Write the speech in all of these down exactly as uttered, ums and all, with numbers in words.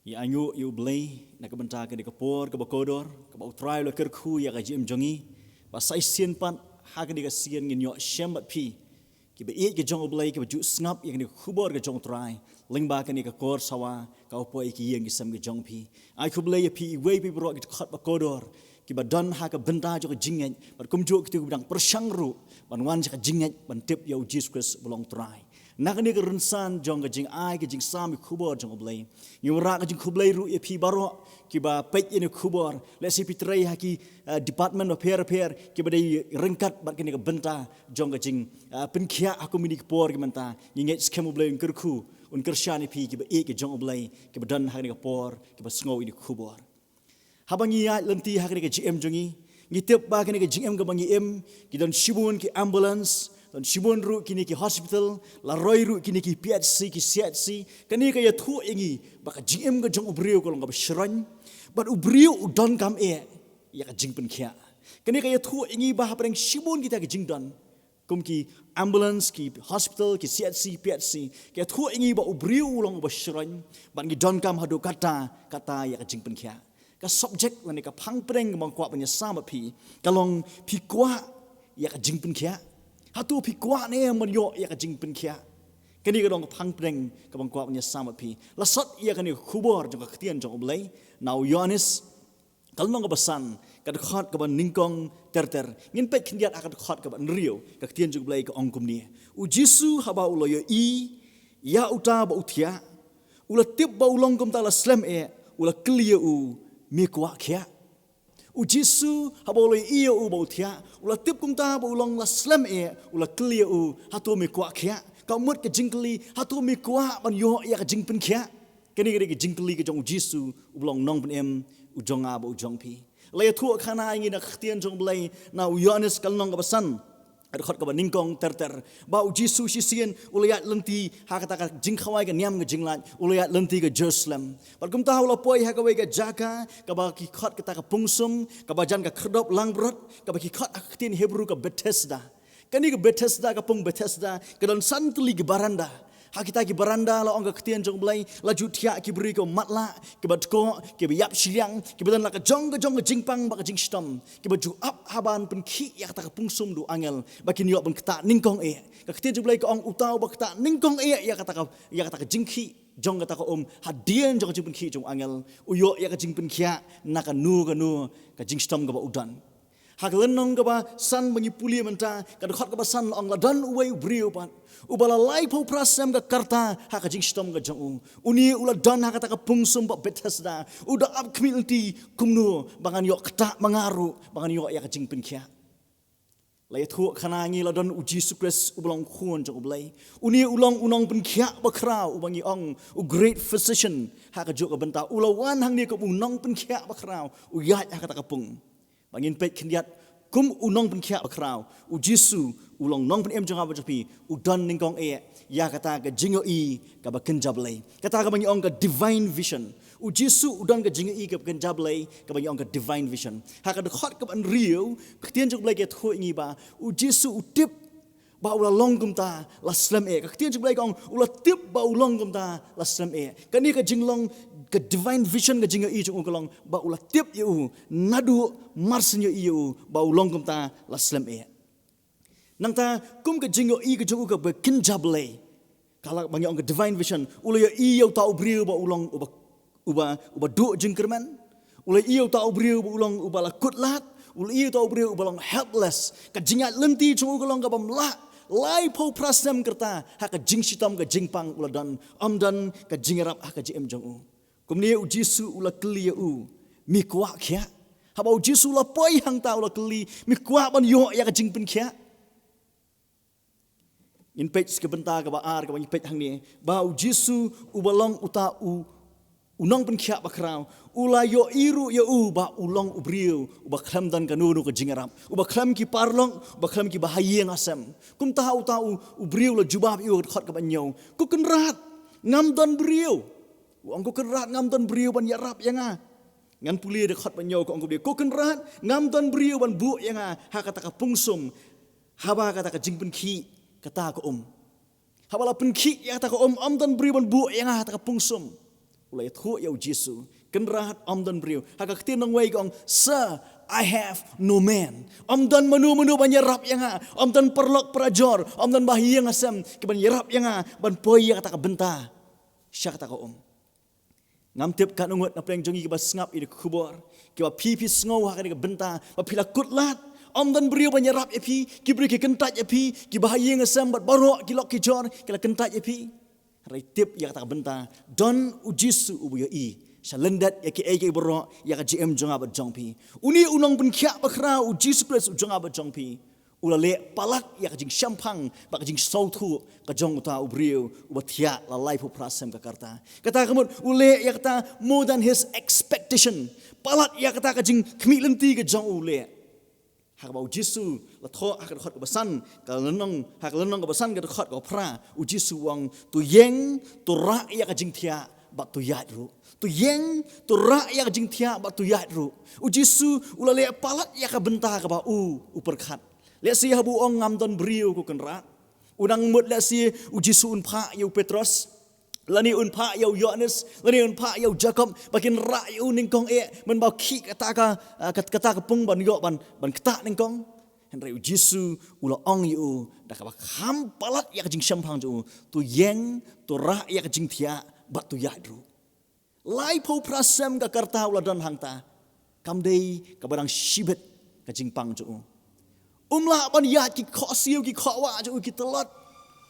Ngi ainguh ïa U Blei na ka bynta kane ka por kaba kordor, kaba U Trai u la kyrkhu ïa ka jingim jong ngi, ba sa shisien pat ha kane ka sien ngin ïoh shem bad phi, kiba ïeit ka jong U Blei, kiba ju sngap ïa kane ka khubor ka jong U Trai lyngba kane ka kor sawa kaba poi ha ki ïing ki sem ka jong phi. Ai khublei ïa phi iwei pa iwei baroh ki dkhot ba kordor, kiba don ha ka bynta jong ka jingngeit, bad kumjuh kito kiba dang pyrshang ruh ban wan sha ka jingngeit, ban tip ïa U Jisu Khrist uba long U Trai. Na kane ka rynsan jong ka jingai ka jingsam ïa ka khubor jong U Blei, ngi wanrah ka jingkhublei ruh ïa phi baroh kiba peit ïa kane ka khubor, lehse phi trei ha ki, eh, department bapher bapher kiba dei ryngkat bad kane ka bynta jong ka jing, eh, pynkhiah ha kum kine ki por ki mynta. Ngi ngeit skhem U Blei un kyrkhu, un kyrshan ïa phi kiba ïeit ka jong U Blei, kiba don ha kane ka por, kiba sngew ïa kane ka khubor. Haba ngi ïaid lynti ha kane ka jingim jong ngi, ngi tip ba kane ka jingim kaba ngi im, ki don shibun ki ambulance, don shibun ruh kine ki hospital, la roi ruh kine ki P H C, ki C H C. Kane ka ïathuh ïa ngi ba ka jingim ka jong u briew ka long kaba shyrkhei, bad u briew u donkam eh ïa ka jingpynkhiah. Kane ka ïathuh ïa ngi ba hapdeng shibun kita ki jingdon, kum ki ambulance, ki hospital, ki C H C, P H C, ka ïathuh ïa ngi ba u briew u long uba shyrkhei, bad ngi donkam haduh katta katta ïa ka jingpynkhiah. Ka subject lane ka phang pdeng kaba nga kwah ban ïasam bad phi ka long, phi kwah ïa ka jingpynkhiah? Hato phi kwah ne em ban ïoh ïa ka jingpynkhiah? Kane ka long ka phang pdeng kaba nga kwah ban ïasam bad phi. La sot ïa kane ka khubor jong ka ktien jong U Blei na u Ïoannis, ka lynnong kaba san, ka dkhot kaba nyngkong ter ter. Ngin peit khyndiat ha ka dkhot kaba hynriew. Ka ktien jong U Blei ka ong kumne: U Jisu haba u la ïohi ïa uta ba u thiah, u la tip ba u long kumta la slem eh, u la kylli ïa u, me kwah khiah? U Jisu haba u la ïohi ïa u ba u thiah, u la tip kumta ba u long la slem eh, u la kylli ïa u, hato me kwah khiah? Ka mut ka jingkylli, hato me kwah ban ïoh ïa ka jingpynkhiah? Kane ka dei ka jingkylli ka jong U Jisu uba long Nongpynim u jong nga bad u jong phi. La ïathuh khana ïa ngi na ka ktien jong U Blei na u Ïoannis ka lynnong kaba san, ka dkhot kaba nyngkong ter ter, ba U Jisu shisien u la ïaid lynti ha kata ka jingkhawai ka niam ka jinglait, u la ïaid lynti ka Jerusalem. Bad kumta u la poi ha kawei ka jaka kaba ki khot kata ka pungsum, kaba jan ka khyrdop langbrot, kaba ki khot ha ka ktien Hebru ka Bethesda. Kane ka Bethesda, ka pung Bethesda, ka don san tylli ki baranda. Ha kita ki baranda, la ong ka ktien jong U Blei, la ju thiah ki briew kiba matlah, kiba dkoh, kiba ïap shiliang, kiba don la ka jong ka jong ka jingpang bad ka jingshitom, kiba ju ap haba ban pynkhih ïa kata ka pungsum da u angel ba kin ïoh ban ktah nyngkong eh. Ka ktien jong U Blei ka ong, uta uba ktah nyngkong eh ïa kata ka, ïa kata ka jingkhih jong kata ka um hadien jong ka jingpynkhih jong u angel, u ïoh ïa ka jingpynkhiah na kano kano ka jingshitom kaba u don. Ha ka lynnong kaba san ba ngi pule mynta, ka dkhot kaba san la ong, la don uwei u briew pat uba la laiphew phra snem ka rta ha ka jingshitom ka jong u. Une u la don ha kata ka pungsum ba Bethesda, u da ap khmih lynti kumno ba ngan ïoh ktah ma nga ruh, ba ngan ïoh ïa ka jingpynkhiah. La ïathuh khana ïa ngi la don U Jisu Khrist uba long Khun jong U Blei. Une u long u nongpynkhiah bakhraw uba ngi ong u great physician ha kajuh ka bynta. U la wan hangne kum u nongpynkhiah bakhraw, u ïaid ha kata ka pung. Ba ngin peit khyndiat, kum u nongpynkhiah bakhraw, U Jisu u long Nongpynim jong nga bad jong phi, u don nyngkong eh ïa kata ka jingïohi kaba kynja Blei, kata kaba ngi ong ka divine vision. U Jisu u don ka jingïohi kaba kynja Blei, kaba ngi ong ka divine vision. Ha ka dkhot kaba hynriew, ka ktien jong U Blei ka ïathuh ïa ngi ba U Jisu u tip ba u la long kumta la slem eh. Ka ktien jong U Blei ka ong, u la tip ba u long kumta la slem eh. Kane ka jinglong ka divine vision, ka jingïohi jong u ka long ba u la tip ïa u naduh marsien ïohi ïa u ba u long kumta la slem eh. Nangta kum ka jingïohi ka jong u kaba kynja Blei, kaba ngi ong ka divine vision, u la ïohi ïa uta u briew ba u long uba, uba, uba duh jingkyrmen. U la ïohi ïa uta u briew ba u long uba la kut lad. U la ïohi ïa uta u briew uba long helpless. Ka jingïaid lynti jong u ka long kaba ym lah. Laiphew phra snem ka rta ha ka jingshitom ka jingpang u la don, ym don ka jingïarap ha ka jingim jong u. Kumne U Jisu u la kylli ïa u, me kwah khiah? Haba U Jisu u la poi hangta u la kylli, me kwah ban ïoh ïa ka jingpynkhiah? Ngin peit sa ka bynta kaba ar kaba ngi peit hangne, ba U Jisu uba long uta u, u nongpynkhiah bakhraw, u la ïohi ruh ïa u ba u long u briew uba khlem don kano kano ka jingïarap, uba khlem ki paralok, uba khlem kiba ha ïing ha sem. Kumta uta u, u briew u la jubab ïa u, ka dkhot kaba hynñiew, ko Kynrad, ngam don briew. U ong, ko Kynrad, ngam don briew ban ïarap ïa nga. Ngan pule da ka dkhot ba hynñiew, ka ong kumne, ko Kynrad, ngam don briew ban buh ïa nga ha kata ka pungsum, haba kata ka jingpynkhih kata ka um. Haba la pynkhih ïa kata ka um, ym don briew ban buh ïa nga ha kata ka pungsum. U la ïathuh ïa u Jisu, Kynrad, ym don briew. Ha ka ktien nongwei ka ong, Sir, I have no man. Ym don mano mano ban ïarap ïa nga. Ym don paralok parajor, ym don ba ha ïing ha sem kiban ïarap ïa nga ban poi ïa kata ka bynta sha kata ka um. Ngam tip katno ngut na pdeng jong ngi kiba sngap ïa ka khubor, kiba phi phi sngew ha kane ka bynta ba phi la kut lad. Ym don briew ban ïarap ïa phi, ki briew ki kyntait ïa phi, kiba ha ïing ha sem bad baroh ki lok ki jor ki la kyntait ïa phi. Hynrei tip ïa kata ka bynta, don u Jisu uba ïohi sha lyndet ïa kiei kiei baroh ïa ka jingim jong nga bad jong phi. Une u nongpynkhiah bakhraw, u Jisu Khrist u jong nga bad jong phi, u la leh palat ïa ka jingshemphang bad ka jingsngewthuh ka jong uta u briew uba thiah la laiphew phra snem ka rta. Kata ka mut u leh ïa kata more than his expectation. Palat ïa kata ka jingkhmih lynti ka jong u, u leh. Ha kaba u Jisu la thoh ha ka dkhot kaba san, ka lynnong, ha ka lynnong kaba san ka dkhot kaba phra, u Jisu u ong, To ïeng, to rah ïa ka jingthiah bad to ïaid ruh. To ïeng, to rah ïa ka jingthiah bad to ïaid ruh. U Jisu u la leh palat ïa ka bynta kaba u u pyrkhat. Lehse haba u ong, Ngam don briew, ko Kynrad, u nang mut lehse u Jisu un phah ïa u Petros, lane un phah ïa u Ïoannis, lane un phah ïa u Jakob ba kin rah ïa u nyngkong eh, mynba u khih kata ka, ah, kat-, kata ka pung ban ïoh ban, ban ktah nyngkong. Hynrei u Jisu u la ong ïa u da kaba kham palat ïa ka jingshemphang jong u, To ïeng, to rah ïa ka jingthiah bad to ïaid ruh. Laiphew phra snem ka rta u la don hangta. Kam dei kaba dang shibit ka jingpang jong u. Um lah ban ïaid ki khohsiew ki khohwah jong u ki tlot.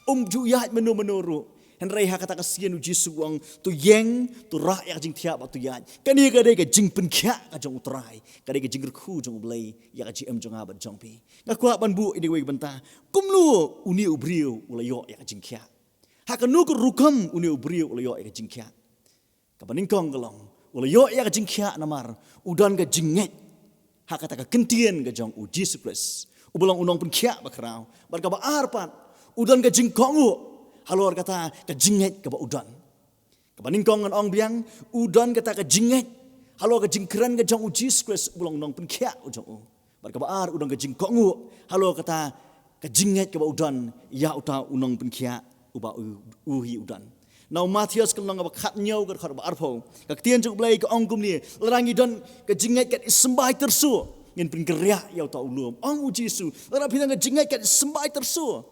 Um ju ïaid mynno mynno ruh. Hynrei ha kata ka sien u Jisu u ong, To ïeng, to rah ïa ka jingthiah bad to ïaid. Kane ka dei ka jingpynkhiah ka jong u Trai. Ka dei ka jingkyrkhu jong u Blei ïa ka jingim jong nga bad jong phi. Nga kwah ban buh ïa kawei ka bynta. Kumno une u briew u la ïoh ïa ka jingkhiah? Ha kano ka rukom une u briew u la ïoh ïa ka jingkhiah? Kaba nyngkong ka long, u la ïoh ïa ka jingkhiah namar u don ka jingngeit ha kata ka ktien ka jong u Jisu Khrist uba long u nongpynkhiah bakhraw. Bad kaba ar pat, u don ka jingkohnguh halor kata ka jingngeit kaba u don. Kaba nyngkong ngan ong biang, u don kata ka jingngeit halor ka jingkren ka jong u Jisu Khrist uba long u nongpynkhiah u jong u. Bad kaba ar, u don ka jingkohnguh halor kata ka jingngeit kaba u don ïa uta u nongpynkhiah uba u, u hi u don. Na u Mathaios ka lynnong kaba khathynñiew ka dkhot kaba arphew, ka ktien jong u Blei ka ong kumne, Lada ngi don ka jingngeit kat i symbai tyrso, ngin pynkynriah ïa uta u lum. Ong u Jisu, Lada phi don ka jingngeit kat i symbai tyrso.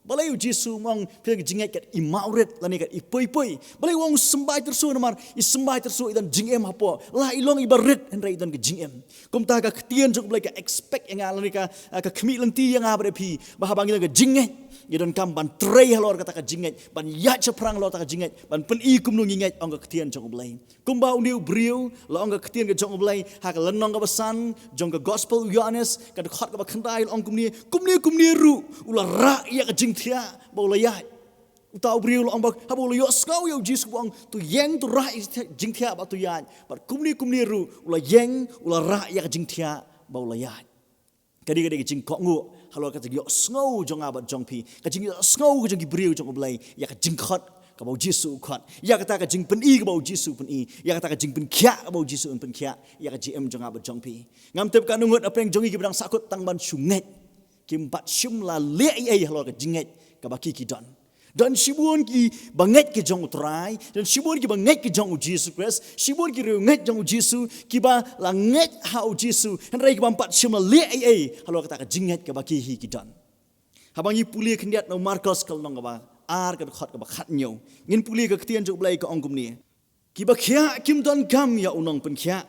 Balei u Jisu um ong phi don ka jingngeit kat i mawrit lane kat i poi poi? Balei u ong symbai tyrso? Namar i symbai tyrso i don jingim hapoh. La i long iba rit hynrei i don ka jingim. Kumta ka ktien jong u Blei ka expect ïa nga lane ka, ah, ka khmih lynti ïa nga bad ïa phi ba haba ngi don ka jingngeit, ngi donkam ban trei halor kata ka jingngeit, ban ïaid shaphrang halor kata ka jingngeit, ban pyni kumno ngi ngeit, ong ka ktien jong u Blei. Kumba une u briew, la ong ka ktien ka jong u Blei ha ka lynnong kaba san jong ka Gospel u Ïoannis, ka dkhot kaba khyndai, la ong kumne, kumne kumne ruh u la rah ïa ka jingthiah ba u la ïaid. Uta u briew la ong ba haba u la ïohsngew ïa u Jisu ba u ong, To ïeng, to rah ïa ka jingthiah bad to ïaid. Bad kumne kumne ruh u la ïeng, u la rah ïa ka jingthiah ba u la ïaid. Ka dei, ka dei ka jingkohnguh halor ka jingïohsngew jong nga bad jong phi, ka jingïohsngew ka jong ki briew jong u Blei ïa ka jingkhot kaba u Jisu u khot, ïa kata ka jingpyni kaba u Jisu u pyni, ïa kata ka jingpynkhiah kaba u Jisu un pynkhiah ïa ka jingim jong nga bad jong phi. Ngam tip katno ngut na pdeng jong ngi kiba dang sahkut tang ban shu ngeit, kim pat shym la leh ei ei halor ka jingngeit kaba ki ki don. Don shibun kiba ngeit ki jong u Trai, don shibun kiba ngeit ki jong u Jisu Khrist, shibun ki riewngeit jong u Jisu kiba la ngeit ha u Jisu, hynrei kiba ym pat shym la leh ei ei halor kata ka jingngeit kaba ki hi ki don. Haba ngi pule khyndiat na u Markos ka lynnong kaba ar ka dkhot kaba khathynñiew, ngin pule ka ktien jong u Blei ka ong kumne, Kiba khiah kim donkam ïa u nongpynkhiah,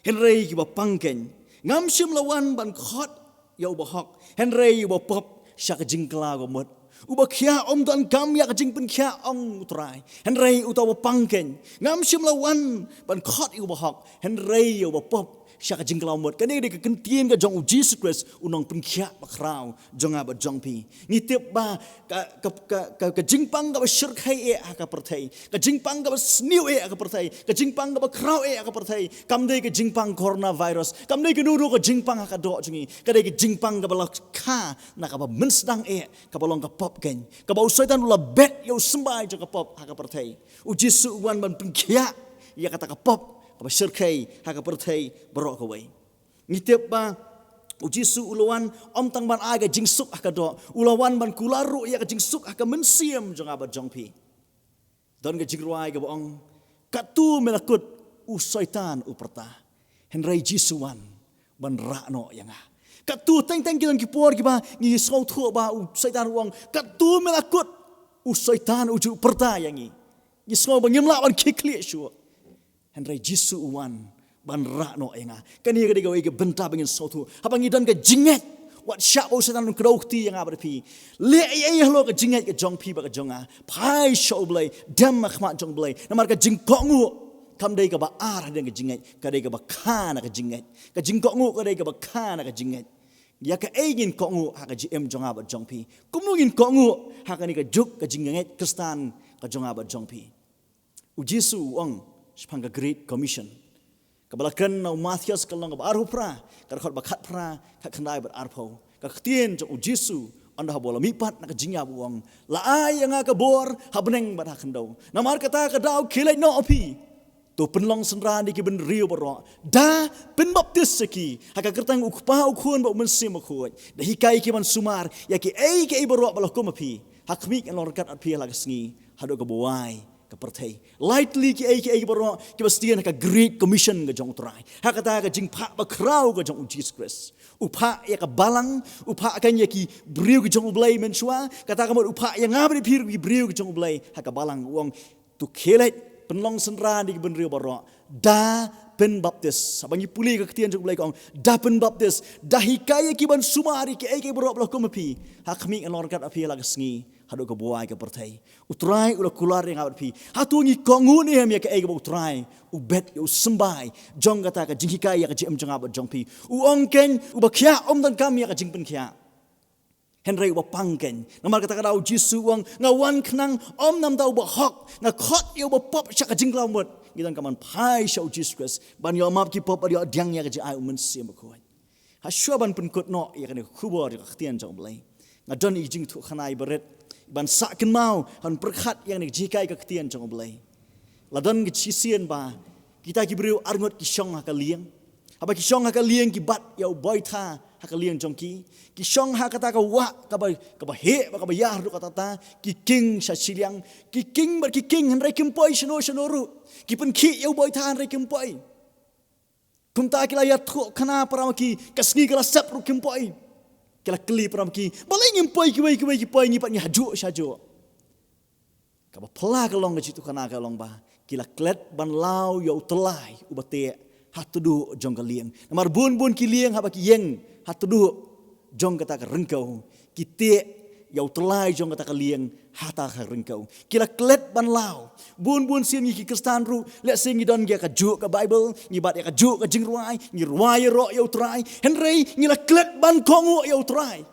hynrei kiba pang keiñ. Ngam shym la wan ban khot ïa uba hok, hynrei ïa uba pop sha ka jingkylla ka mut. Uba khiah um donkam ïa ka jingpynkhiah, ong u Trai, hynrei uta uba pang keiñ. Ngam shym la wan ban khot ïa uba hok, hynrei ïa uba pop sha ka jingkylla ka mut. Kane ka dei ka ktien ka jong u Jisu Khrist, u nongpynkhiah bakhraw jong nga bad jong phi. Ngi tip ba ka, ka, ka, ka, ka jingpang kaba shyrkhei eh ha ka pyrthei, ka jingpang kaba sniew eh ha ka pyrthei, ka jingpang kaba khraw eh ha ka pyrthei, kam dei ka jingpang coronavirus, kam dei kano kano ka jingpang ha ka doh jong ngi, ka dei ka jingpang kaba la kha na kaba mynsdang eh, kaba long ka pop keiñ, kaba u Soitan u la bet ïa u symbai jong ka pop ha ka pyrthei. U Jisu u wan ban pynkhiah ïa kata ka pop kaba shyrkhei ha ka pyrthei baroh kawei. Ngi tip ba u Jisu u la wan ym tang ban ai ka jingsuk ha ka doh, u la wan ban kular ruh ïa ka jingsuk ha ka mynsiem jong nga bad jong phi. Don ka jingrwai kaba ong, Katto me la kut, u Soitan u pyrta. Hynrei Jisu wan ban rah noh ïa nga. Katto teng teng ki don ki por kiba ngi sngewthuh ba u Soitan u ong, katto me la kut, u Soitan u ju pyrta ïa ngi. Ngi sngew ba ngim lah ban khie khlieh shuh. Hynrei Jisu u wan ban rah noh ïa nga. Kane ka dei kawei ka bynta ba ngin sngewthuh. Haba ngi don ka jingngeit, wat shah ba u Soitan un kdew kti ïa nga bad phi. Leh ei ei halor ka jingngeit ka jong phi bad ka jong nga. Phai sha U Blei, dem ha khmat jong U Blei. Namar ka jingkohnguh kam dei kaba ar hadien ka jingngeit, ka dei kaba kha na ka jingngeit. Ka jingkohnguh ka dei kaba kha na ka jingngeit. Ïa kaei ngin kohnguh ha ka jingim jong nga bad jong phi? Kumno ngin kohnguh ha kane ka juk ka jingngeit Khristan ka jong nga bad jong phi? U Jisu u ong shaphang ka Great Commission, kaba la kren na u Mathaios ka lynnong kaba arphew phra, ka dkhot ba khatphra, khatkhyndai bad arphew. Ka ktien jong u Jisu, ynda haba u la mihpat na ka jingïap u ong, la ai ïa nga ka bor ha bneng bad ha khyndew. Namar kata ka daw khie leit noh phi, to pynlong synran ïa ki bynriew baroh, da pynbaptis ïa ki ha ka kyrteng u Kpa, u Khun bad u Mynsiem Bakhuid, da hikai ïa ki ban sumar ïa kiei kiei baroh ba la hukum ïa phi. Ha khmih, ngan long ryngkat bad phi ha la ka sngi haduh kaba wai ka pyrthei. Lai tylli kiei kiei baroh kiba sdien ha ka Great Commission ka jong U Trai, ha kata ka jingphah bakhraw ka jong u Jisu Khrist. U phah ïa ka balang, u phah kan ïa ki briew ka jong U Blei mynshuwa, kata ka mut u phah ïa nga bad ïa phi ruh ki briew ka jong U Blei ha ka balang. U ong, to khie leit, pynlong synran ïa ki bynriew baroh, da pynbaptis. Haba ngi pule ka ktien jong U Blei ka ong, da pynbaptis, da hikai ïa ki ban sumar ïa kiei kiei baroh ba la hukum ïa phi. Ha khmih, ngan long ryngkat bad phi ha la ka sngi haduh kaba wai ka pyrthei. U Trai u la kular ïa nga bad phi. Hato ngi kohnguh ne em ïa kaei kaba U Trai u bet ïa u symbai jong kata ka jinghikai ïa ka jingim jong nga bad jong phi? U ong kein, uba khiah um donkam ïa ka jingpynkhiah, hynrei uba pang kein. Namar kata ka daw u Jisu u ong, nga wan khnang ym namar da uba hok, nga khot ïa uba pop sha ka jingkhlawmut. Ngi donkam ban phai sha u Jisu Khrist ban ïoh map ki pop bad ïoh pdiang ïa ka jingai u Mynsiem Bakhuid. Ha shuwa ban pynkut noh ïa kane ka khubor ïa ka ktien jong U Blei, nga don ïa ki jingthohkhana ba rit ban sah kynmaw, ban pyrkhat ïa kane ka jinghikai ka ktien jong U Blei. La don ka shisien ba kita ki briew arngut ki shong ha ka lieng. Haba ki shong ha ka lieng, ki bat ïa u boitha ha ka lieng jong ki. Ki shong ha kata ka wah kaba, kaba heh bad kaba ïar ruh katta katta. Ki king sha shiliang, ki king bad ki king, hynrei kim poi shano shano ruh. Ki pynkhih ïa u boitha hynrei kim poi. Kumta ki la ïathuhkhana para ma ki, ka sngi ka la sep ruh kim poi. Ki la kylli para ma ki, balei ngim poi, kiwei kiwei ki poi, ngi pat ngi hajuh shajuh. Kaba phylla ka long ka jingthohkhana ka long ba ki la klet ban law ïa u tyllai uba teh ha tduh jong ka lieng. Namar bun bun ki lieng haba ki ïeng ha tduh jong kata ka ryngkew, ki teh ïa u tyllai jong kata ka lieng ha kata ka ryngkew. Ki la klet ban law. Bun bun sien ngi ki Khristan ruh, lehse ngi don ïa kajuh ka Baibl, ngi bat ïa kajuh ka jingrwai, ngi rwai ïaroh ïa U Trai, hynrei ngi la klet ban kohnguh ïa U Trai.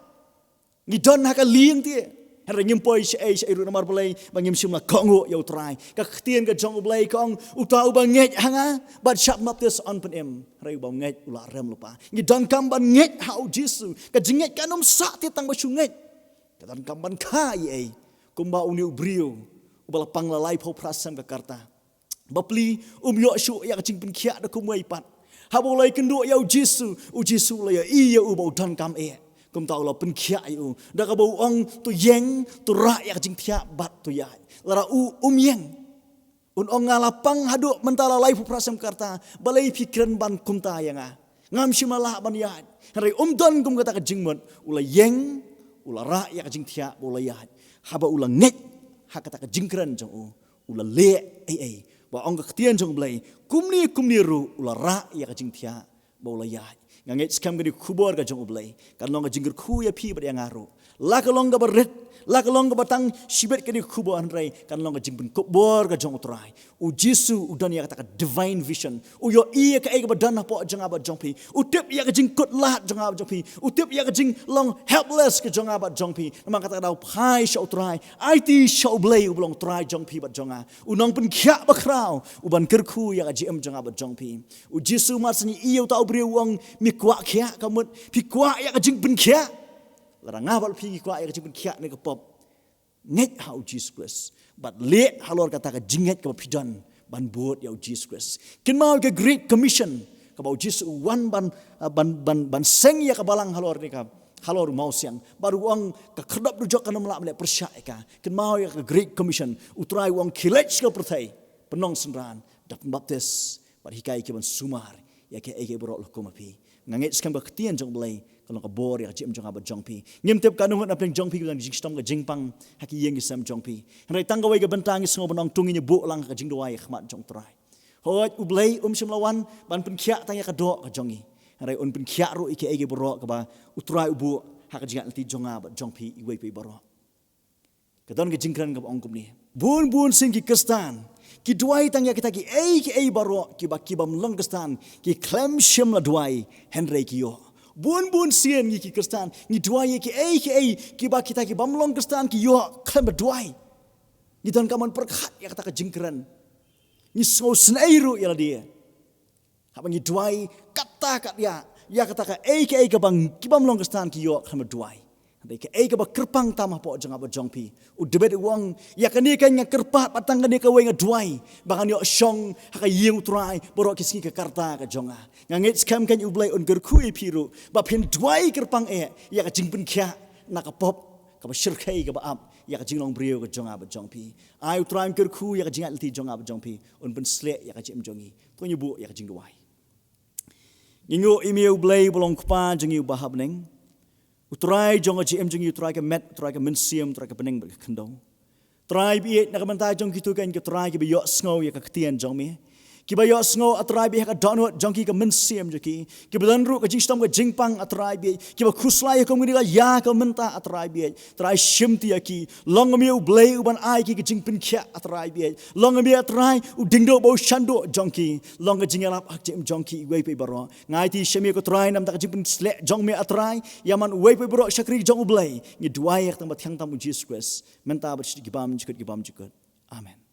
Ngi don ha ka lieng te, hynrei ngim poi shaei shaei ruh. Namar balei? Ba ngim shym la kohnguh ïa U Trai. Ka ktien ka jong U Blei ka ong, uta uba ngeit ha nga, bad shah baptis yn pynim, hynrei uba ngeit u la rem lypa. Ngi donkam ban ngeit ha u Jisu. Ka jingngeit kam sah te tang ba shu ngeit. Ka donkam ban kha ei ei. Kumba une u briew uba la pang la laiphew phra snem ka rta, bapli, um ïoh shuh ïa ka jingpynkhiah da kumwei pat. Haba u la ïakynduh ïa u Jisu, u Jisu u la ïohi ïa u ba u donkam eh. Kumta u la pynkhiah ïa u da kaba u ong, to ïeng, to rah ïa ka jingthiah bad to ïaid. Lada u um ïeng, un ong, nga la pang haduh mynta la laiphew phra snem ka rta, balei phi kren ban kumta ïa nga? Ngam shym la lah ban ïaid. Hynrei um don kum kata ka jingmut, u la ïeng, u la rah ïa ka jingthiah bad u la ïaid. Haba u la ngeit ha kata ka jingkren jong u, u la leh ei ei. Ba ong ka ktien jong U Blei, kumne kumne ruh u la rah ïa ka jingthiah bad u la ïaid. Nga ngeit skhem kane ka khubor ka jong U Blei kan long ka jingkyrkhu ïa phi bad ïa nga ruh. La ka long kaba rit, la ka long kaba tang shibit kane ka khubor, hynrei kan long ka jingpynkupbor ka jong U Trai. U Jisu u don ïa kata ka divine vision. U ïohi ïa kaei kaba don hapoh jong nga bad jong phi. U tip ïa ka jingkut lad jong nga bad jong phi. U tip ïa ka jinglong helpless ka jong nga bad jong phi. Namar kata ka daw phai sha U Trai. Aiti sha U Blei uba long Trai jong phi bad jong nga. U nongpynkhiah bakhraw uban kyrkhu ïa ka jingim jong nga bad jong phi. U Jisu mar shu ïohi ïa uta u briew u ong, me kwah khiah? Ka mut phi kwah ïa ka jingpynkhiah. Lada nga bad phi ngi kwah ïa ka jingpynkhiah na ka pop, ngeit ha u Jisu Khrist bad leh halor kata ka jingngeit kaba phi don ban bud ïa u Jisu Khrist. Kynmaw ïa ka Great Commission kaba u Jisu u wan ban, ah, ban, ban, ban seng ïa ka balang halor ne ka, halor u mawsiang. Bad u ong, ka khyrdop dujok kan ym lah ban leh pyrshah ïa ka. Kynmaw ïa ka Great Commission. U Trai u ong, khie leit sha ka pyrthei, nong synran, da pynbaptis, bad hikai ki ban sumar ïa kiei kiei baroh la kum ma phi. Nga ngeit skhem ka ktien jong U Blei ka long ka bor ïa ka jingim jong nga bad jong phi. Ngim tip katno ngut na pdeng jong phi ka don ka jingshitom ka jingpang ha ki ïing ki sem jong phi. Hynrei tang kawei ka bynta ngi sngew ban ong, to ngin ïa buh lang ha ka jingduwai ha khmat jong U Trai. Hooid, U Blei um shym la wan ban pynkhiah tang ïa ka doh ka jong ngi. Hynrei un pynkhiah ruh ïa kiei kiei baroh kaba U Trai u buh ha ka jingïaid lynti jong nga bad jong phi iwei pa iwei baroh. Ka don ka jingkren kaba ong kumne: bun bun sien ki Khristan ki duwai tang ïa kita kiei kiei baroh kiba ki bym long Khristan ki khlem shym la duwai, hynrei ki ïoh. Bun bun sien ngi ki Khristan ngi duwai ïa kiei kiei kiba kita ki bym long Khristan ki ïoh khlem la duwai. Ngi donkam ban pyrkhat ïa kata ka jingkren. Ngi sngewsynei ruh ïa lade haba ngi duwai katta katta ïa kata kaei kaei kaba ki bym long Khristan ki ïoh khlem la duwai. Hynrei kaei kaba kyrpang tam hapoh jong nga bad jong phi, u David u ong, ïa kane ka nga kyrpad, bad tang kane kawei nga duwai, ba ngan ïoh shong ha ka ïing U Trai baroh ki sngi ka rta ka jong nga. Nga ngeit skhem kan U Blei un kyrkhu ïa phi ruh ba phin duwai kyrpang eh ïa ka jingpynkhiah na ka pop kaba shyrkhei kaba ap ïa ka jinglong briew ka jong nga bad jong phi. Ai U Trai un kyrkhu ïa ka jingïaid lynti jong nga bad jong phi, un pynshlur ïa ka jingim jong ngi. To ngin buh ïa ka jingduwai. Ngin ong, ïa me U Blei ba long Kpa jong ngi uba ha bneng, U Trai jong ka jingim jong ngi, U Trai ka met, U Trai ka mynsiem, U Trai ka bneng bad ka khyndew. Trai ba ïeit, na ka bynta jong kito kan ki Trai kiba ïohsngew ïa ka ktien jong me, kiba ïohsngew, A Trai ba ïeit, ha ka dohnud jong ki, ka mynsiem jong ki, kiba don ruh ka jingshitom ka jingpang, A Trai ba ïeit, kiba khuslai ha kum kane ka ïa ka mynta, A Trai ba ïeit. Trai shim ti ïa ki. Long me U Blei uban ai ki ka jingpynkhiah, A Trai ba ïeit. Long me A Trai u diengduh bad u shanduh jong ki. Long ka jingïalap ha ka jingim jong ki iwei pa iwei baroh. Nga aiti sha me ko Trai namar ka jingpynshlur jong me A Trai ïa man uwei pa uwei baroh shakri jong U Blei. Ngi duwai ha ka kyrteng ba thiang tam U Jisu Khrist, mynta bad shaduh ki bymjukut ki bymjukut. Amen.